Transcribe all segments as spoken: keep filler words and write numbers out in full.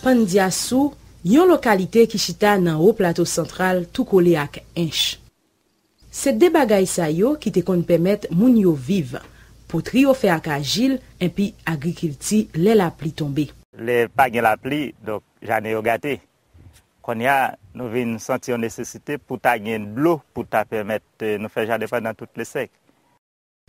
Pandyasou, yon lokalite ki chita nan Wo Plato Santral tou kole ak Ench. Se de bagay sa yo ki te konn pèmèt moun yo viv. Potri yo fè ak ajil, enpi agrikilti lè lapli tonbe. Lè pa gen lapli, donk, jaden yo gate. Kounye a, nou vin santi yon nesesite pou ta gen dlo pou ta pèmèt, eh, nou fè jaden pandan tout lesèk.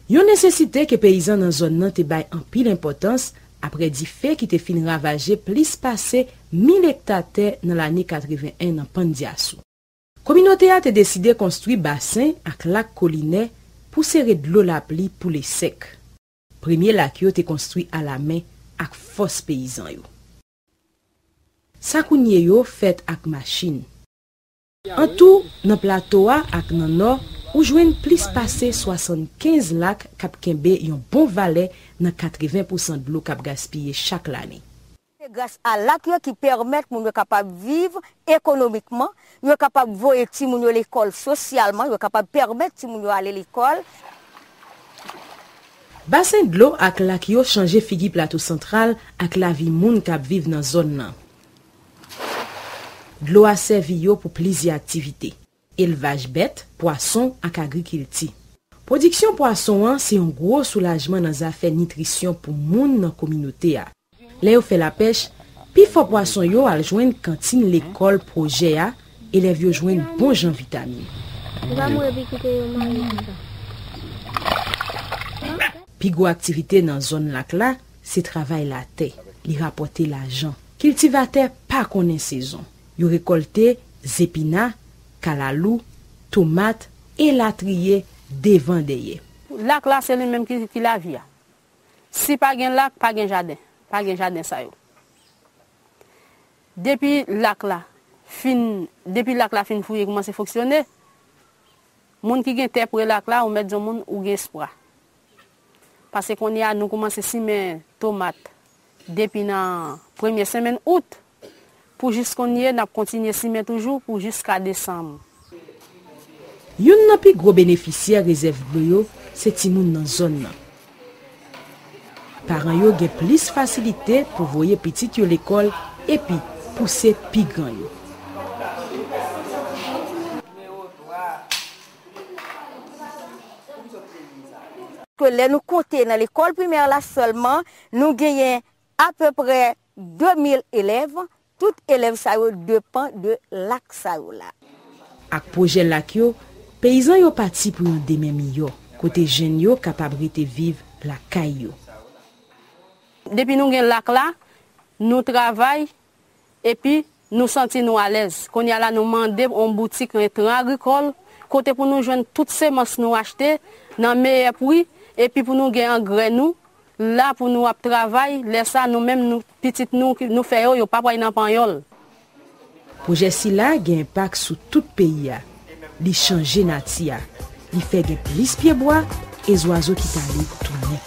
Yon nesesite ke peyizan nan zòn nan te bay anpil enpòtans apre dife ki te fin ravaje plis pase mil ekta tè nan lane katreven en nan Pandyasou. Kominote a te deside konstwi basen ak lak kolinè pou sere dlo lapli pou lesèk. Premye lak yo te konstwi alamen ak fòs peyizan yo. Sakounye yo fèt ak machin. Antou, nan Plato a ak nan Nò, ou jwenn plis pase swasannkenz lak k ap kenbe yon bon valè nan katreven pousan dlo k ap gaspiye chak lane. Se gras a lak yo ki pèmèt moun yo kapab viv ekonomikman, yo kapab voye timoun yo lekòl sosyalman, yo kapab pèmèt timoun yo ale lekòl. Basen dlo ak lak yo chanje figi Plato Santral ak lavi moun k ap viv nan zòn nan. Dlo a sèvi yo pou plizyè aktivite: elvaj bèt, pwason ak agrikilti. Pwodiksyon pwason an se yon gwo soulajman nan zafè nitrisyon pou moun nan kominote a. Lè yo fè lapèch, pifò pwason yo al jwenn kantin lekòl pwojè a, elèv yo jwenn bon jan vitamin. Li pa mouri epi kite yo mare konsa. Pi gwo aktivite nan zòn lak la, se travay latè. Li rapòte lajan. Kiltivatè pa konnen sezon. Yo rekòlte zepina, kalalou, tomat, elatriye, devan dèyè. Lak la, se li menm ki, ki lavi a. Si pa gen lak, pa gen jaden. Pa gen jaden sa yo. Depi lak la fin, depi lak la fin fouye kòmanse fonksyone, moun ki gen tè pre lak la, ou mèt di yon moun ou gen espwa. Paske kounye a nou kòmanse simen tomat depi nan premye senmenn out. Pou jis kounye, n ap kontinye simen toujou pou jiska desanm. Youn nan pi gwo benefisyè rezèv dlo yo se timoun nan zòn nan. Paran yo gen plis fasilite pou voye pitit yo lekòl epi pouse pi gran yo. Ke lè nou konte nan lekòl primè la sèlman, nou genyen apeprè de mil elèv, tout elèv sa yo depann de lak sa yo la. Ak pwojè lak yo, peyizan yo pati pou yon demen miyò, kote jèn yo kapab rete viv lakay yo. Depi nou gen lak la, nou travay, epi nou santi nou alèz. Kounye a la, nou mande yon boutik entran agrikòl, kote pou nou jwenn tout semans nou achte nan meyè pri, epi pou nou gen angrè nou, la pou nou ap travay, lè sa nou menm, nou, pitit nou, ki nou fè yo, yo p ap al nan panyòl. Pwojè sila gen enpak sou tout peyi a. Li chanje nati a. Li fè gen plis pyebwa e zwazo ki pale tounen.